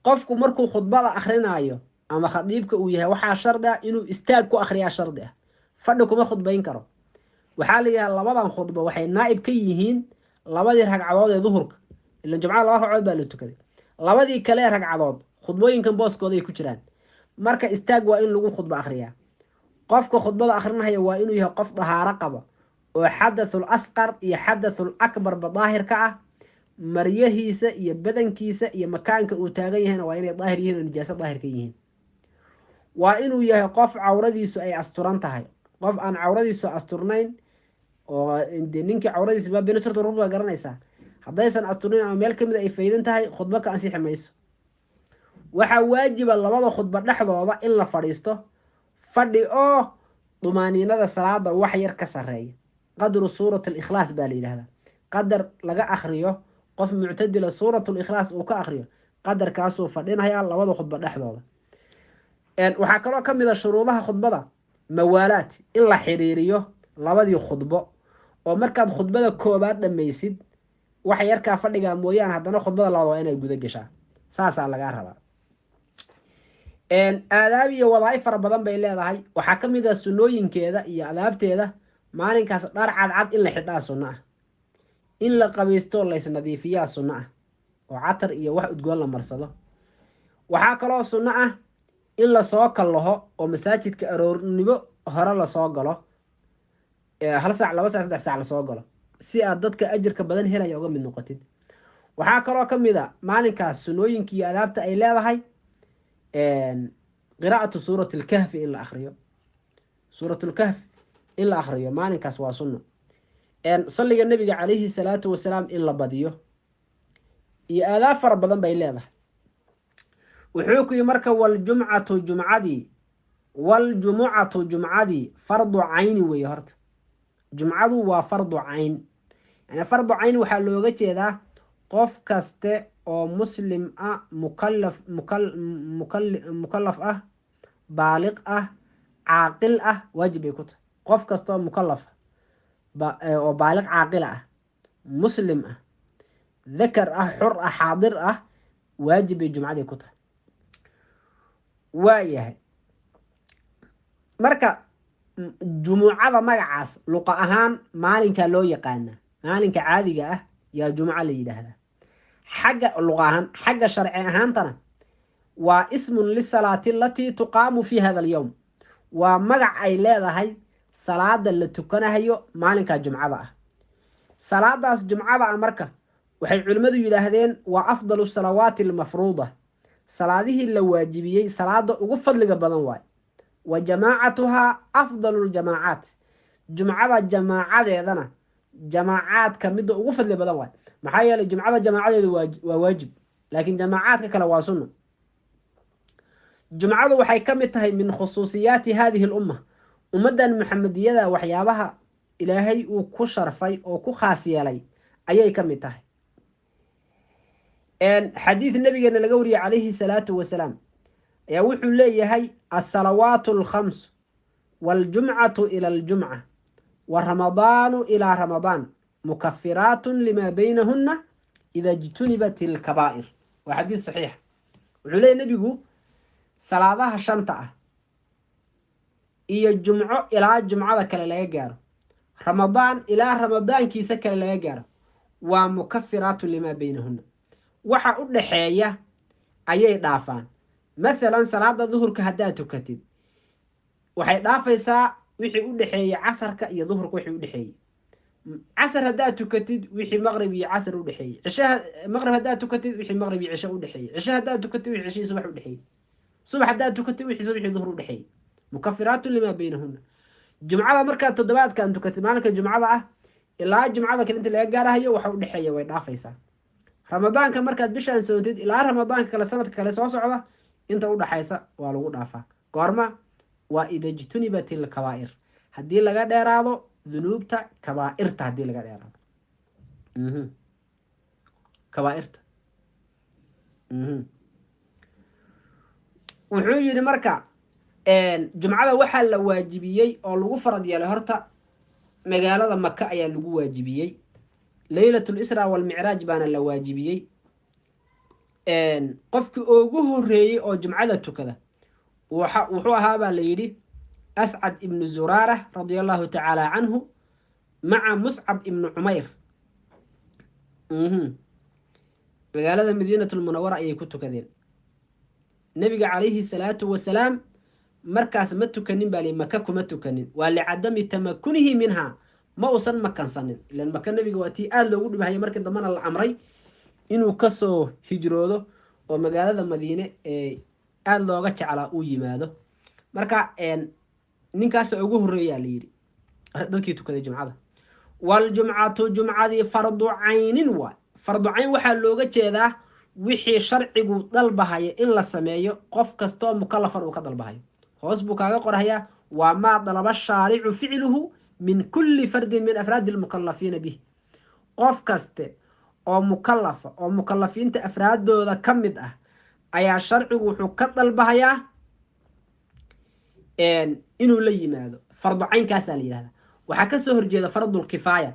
Qofku markuu khudbada akrinaayo ama khadiibka uu yahay, waxaa shardi ah inuu istaag ku akhriyaa, shardi ah. Fadhi kuma khudbayn karo. Waxaa la yidhaha labadan khudbo waxay naa'ib ka yihiin labadii ragcadood ee duhurka, ilan jumcada laba ragcadood baa la tukaday. Labadii kale ee ragcadood khudbooyinkan booskooda ay ku jiraan. Marka istaag waa in lagu khudbo akhriyaa. Qofka khudbada akhrinaya waa inuu yahay qof dahaaro qaba oo xadathul asqar iyo xadathul akbarba daahir ka ah. Maryahiisa iyo badankiisa iyo makaanka uu taagan yahayna waa inay daahir yihiin oo nijaaso daahir ka yihiin. Waa inuu yahay qof cawradiisu ay asturan tahay. Qof aan cawradiisu asturnayn oo de ninkii cawradiisa baa benusrta rubba garanaysaa, haddaysan asturnayn ama meel kamid ay faydan tahay, khudbo ka ansixi mayso. Waxaa waajiba labada khudbo dhexdooda in la fadhiisto fadhi oo dumaaniinada salaada wax yar ka sareeya. Qadru suurat alikhlaas baa la yidhahdaa, qadar laga akhriyo qof muctadila suurat likhlaas uu ka akhriyo, qadarkaasuu fadhinayaa labada khudbo dhexdooda. Waxaa kaloo ka mid a shuruudaha khudbada mawaalaad, in la xiriiriyo labadii khudbo, oo markaad khudbada koobaad dhammaysid wax yarkaa fadhigaa mooyaane, haddana khudbada labaad waa inay guda gashaa. Saasaa lagaa rabaa. Aadaab iyo wadaa'if fara badan bay leedahay. Waxaa ka mid ah sunnooyinkeeda iyo adaabteeda maalinkaas dhar cadcad in la xidhaa sunno ah, in la qabaysto, laysnadiifiyaa sunno ah, oo catar iyo wax udgoon la marsado. Waxaa kaloo sunno ah in lasoo kallaho oo masaajidka aroornimo hore lasoo galo, 1 saac, 2 saac, 3 saac lasoo galo, si aad dadka ajirka badan helaya uga mid noqotid. Waxaa kaloo ka mid a maalinkaas sunnooyinka iyo adaabta ay leedahay qiraa'atu suurat alkahfi in la akriyo. Suuratulkahf in la akriyo maalinkaas waa sunno. Salliga Nebiga calayhi salaatu wasalaam in la badiyo iyo aadaab fara badan bay leedahay. Wuxuu ku yihi marka: waljumcatu jumcadii, waljumucatu jumcadii fardu cayni weeye. Horta jumcadu waa fardu cayn. Yani fardu cayn waxaa looga jeedaa qof kaste oo muslim ah, mukalaf, mukalaf ah, baaliq ah, caaqil ah, waajib bay ku tahay. Qof kasta oo mukalaf oo baaliq caaqila ah, muslim ah, dakar ah, xur ah, xaadir ah, waajib bay jumcadii ku tahay. Waayahay, marka jumucada magacaas luqa ahaan maalinkaa loo yaqaanaa, maalinka caadiga ah yaa jumuca la yidhaahdaa xagga luqa ahaan. Xagga sharci ahaantana waa ismun lisalaati alatii tuqaamu fi hada alyowm, waa magac ay leedahay salaada la tukanahayo maalinka jumcada ah. Salaadaas jumcada ah marka waxay culimmadu yidhaahdeen waa afdalu salawaati almafruuda, salaadihii la waajibiyey salaada ugu fadliga badan waay. Wa jamaacatuhaa afdalu ljamaacaat, jumcada jamaacadeedana jamaacaadka midda ugu fadli badan waay. Maxaa yeelay jumcada jamaacadeedu waa waajib, laakiin jamaacaadka kale waa sunno. Jumcadu waxay ka mid tahay min khusuusiyaati hadihi lumma, ummaddan Muxamediyada waxyaabaha Ilaahay uu ku sharfay oo ku khaas yeelay ayay ka mid tahay. Xadiid nabigeena laga wariyey calayhi salaatu wasalaam ayaa wuxuu leeyahay: asalawaatu alkhams waljumcatu ila aljumca wa ramadaanu ilaa ramadaan mukafiraatun lima baynahuna ida ijtunibat ilkabaa'ir. Waa xadiid saxiixa. Wuxuu leeyahy nebigu: salaadaha shanta ah iyo jumco ilaa jumcada kale laga gaaro, Ramadaan ilaa ramadaankiisa kale laga gaaro, waa mukafiraatun limaa baynahuna, waxa u dhaxeeya ayay dhaafaan. Mathalan salaada duhurka haddaad tukatid, waxay dhaafaysaa wixii u dhexeeyey casarka iyo duhurka wixii u dhexeeyey. Casar haddaad tukatid, wixii maqrib iyo casar u dhexeeyey. Cishaha, maqrib haddaad tukatid, wixii maqrib iyo cisho u dhexeeyey. Cisho haddaad tukatid, wixii cisho iyo subax u dhexeeyey. Subax haddaad tukatid, wixii subax iyo duhur u dhexeeyey. Mukafiraatun limaa baynahuna. Jumcada markaad toddobaadkan tukatid, maalinka jumcada ah ilaa jumcada kale inta laga gaarahayo, waxa u dhexeeya way dhaafaysaa. Ramadaanka markaad bishaan soontid ilaa ramadaanka kale sanadka kale soo socda, inta u dhaxaysa waa lagu dhaafaa. Goorma? Waa ida jtunibat ilkabaa'ir, haddii laga dheeraado dunuubta kabaa'irta, haddii laga dheeraado kabaa'irta. Wuxuu yidhi marka jumcada waxaa la waajibiyey oo lagu farad yeelay horta magaalada Maka ayaa lagu waajibiyey, leylat lisra walmicraaj baana la waajibiyey. Qofkii ugu horeeyey oo jumcada tukada wuxuu ahaa baa la yidhi Ascad ibnu Zuraara radia allahu tacaala canhu maca Muscab ibnu Cumayr. Magaalada Madiinatulmunawara ayay ku tukadeen. Nebiga calayhi salaatu wasalaam markaas ma tukanin baa li, Maka kuma tukanin, waa licadami tamakunihi minhaa, ma uusan makansanin, ilan Maka nebiga waa tii aada loogu dhibahaya, markii dambena la amray inuu kasoo hijroodo oo magaalada Madiine ee aada looga jeclaa uu yimaado. Marka ninkaasa ugu horreeyaa la yidhi dadkii tukaday jumcada. Waljumcatu, jumcadii, fardu caynin waay. Fardu cayn waxaa looga jeedaa wixii sharcigu dalbahaya in la sameeyo, qof kastoo mukalafan uu ka dalbahayo. Hoos buu kaaga qorhayaa: waa maa dalaba shaaricu ficluhu min kulli fardin min afraadi almukalafiina bih. Qof kaste oo mukalafa oo mukalafiinta afraaddooda ka mid ah ayaa sharcigu wuxuu ka dalbahayaa inuu la yimaado. Fardu caynkaasaa la yihahdaa. Waxaa kasoo horjeeda fardulkifaaya.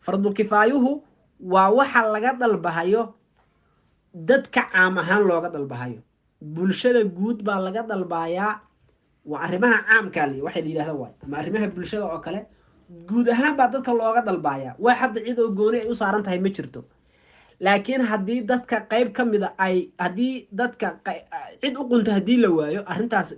Fardulkifaayuhu waa waxa laga dalbahayo dadka caam ahaan looga dalbahayo, bulshada guud baa laga dalbayaa. Waa arrimaha caamkaa l waxay la yidhahda waay, ama arrimaha bulshada oo kale guud ahaan baa dadka looga dalbayaa. Wax hadda cid oo gooni ay u saaran tahay ma jirto, laakiin haddii dadka qayb ka mida ay, haddii dadka cid u qunta haddii la waayo arrintaas.